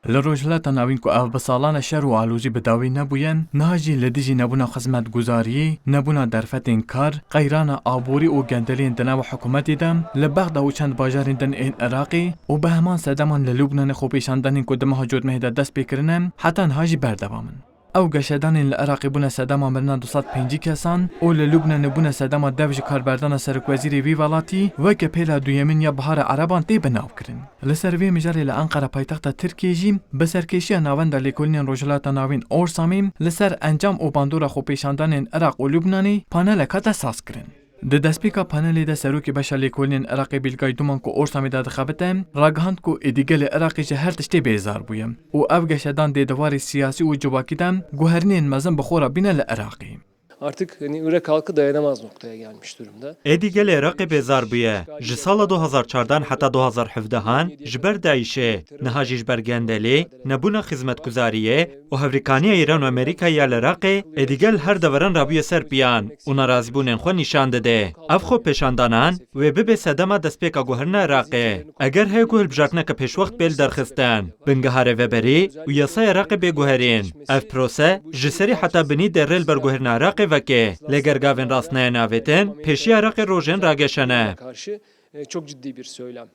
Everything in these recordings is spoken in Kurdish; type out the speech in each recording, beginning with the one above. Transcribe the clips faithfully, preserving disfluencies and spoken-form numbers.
Li Rojhilata Navîn ku ev bi salan e şer û alozî bi dawî nebûye, niha jî li dijî nebûna xizmetguzariyê, nebûna derfetên kar, qeyrana aborî û gendeliyên di nava hikûmetê de, li Bexda û çend bajarên din ên Iraqê û bi heman sedeman li Lubnanê xwepêşandanên ku di meha Cotmehê de dest pê kirine, heta niha jî berdewam in. Ew geşedanên li Iraqê bûne sedema mirina du sed pêncî kesan û li Lubnanê bûne sedema dev ji karberdana serokwezîrê vî welatî weke pêla duyemin ya Bihara Ereban tê binavkirin. Li ser vê mijarê li Enqera paytexta Tirkiyê jî bi serkêşiya Navenda Lêkolînên Rojhilata Navîn Orsamê li ser encam û bandora xwepêşandanên Iraq û Lubnanê panelek hate sazkirin. Di destpêka panelê de serokê beşa lêkolînên Iraqê Bîlgay Duman ku Orsamê de dixebite, ragihand ku êdî gelê Iraqê ji her tiştê bêzar bûye û ev geşedan dê di warê siyasî û civakî de guherînên mezin bi xwe re bîne li Iraqê. Artık hani Irak halkı dayanamaz noktaya gelmiş durumda. Êdî gelê Iraqê bêzar bûye. Ji sala du hazar çardan heta du hazar hevdehan ji ber DAIŞê, niha jî ji ber gendelê, nebûna xizmetguzariyê û hevrîkaniya Îran û Amerîkayê ya li Iraqê êdî gel her deveran rabûye ser piyan û nerazîbûnên xwe nîşan dide. Ev xwepêşandanan wê bibe sedema destpêka guherîna Iraqê. Eger heye ku hilbijartineke pêşwext bê lidarxistin, bingeha rêveberî û yasaya Iraqê bê guherîn, ev prose ji serî heta binî dê rê li ber guherîna Iraqê veke. Lê ger gavên rast neyên avêtin, pêşiya Iraqê rojên rageşe ne. Karşı, e, çok ciddi bir söylem.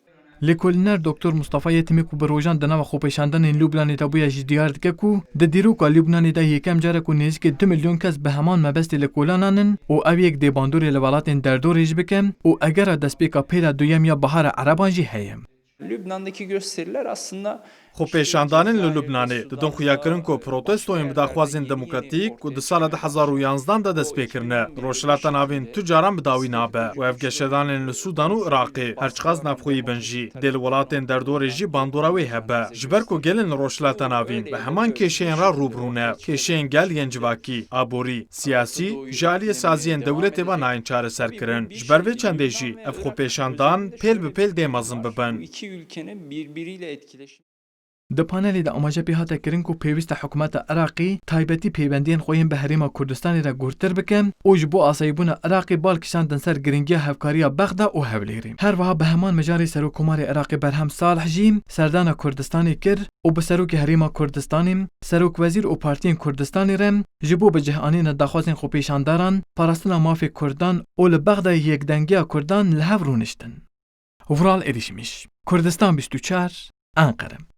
Lêkolîner Doktor Mustafa Yetimî ku bi rojan di nava xwepêşandanên Lubnanê de bûye jî diyar dike ku di dîroka Lubnanê de yekem car e ku nêzîkî du milyon kes bi heman mebestê li kolanan in û ev yek dê bandorê li welatên derdorê jî bike û egera destpêka pêla duyem ya Bihara Ereban jî heye. Lübnan'daki gösteriler aslında Xwepêşandanên li Lubnanê didin xuyakirin ku protestoyên bi daxwazên demokratîk ku di sala du hazar û yanzdan de dest pê kirine, di Rojhilata Navîn tu caran bi dawî nabe û ev geşedanên li Sûdan û Iraqê, her çiqas navxweyî bin jî, dê li welatên derdorê jî bandora wê hebe. Ji ber ku gelên li Rojhilata Navîn bi heman kêşeyên re rû bi rû ne, kêşeyên gel yên civakî, aborî, siyasî, ji aliyê saziyên dewletê ve nayên çareserkirin. Ji ber vê çendê jî ev xwepêşandan pêl bi pêl dê mezin bibin. Bu iki ülkenin birbiriyle etkileşim Di panelê de amaje pê hate kirin ku pêwîst e hikûmeta Iraqê taybetî pêwendiyên xwe yên bi Herêma Kurdistanê re gurtir bike û ji bo asayîbûna Iraqê bal kişandin ser giringiya hevkariya Bexda û Hewlêrê. Her wiha bi heman mijarê Serokkomarê Iraqê Berhem Salih jî serdana Kurdistanê kir û bi Serokê Herêma Kurdistanê, Serokwezîr û partiyên Kurdistanê re ji bo bi cih anîna daxwazên xwepêşandaran, parastina mafê Kurdan û li Bexdayê yekdengiya Kurdan li hev rûniştin. Vural Erişmiş, Kurdistan bîst û çar, Enqere.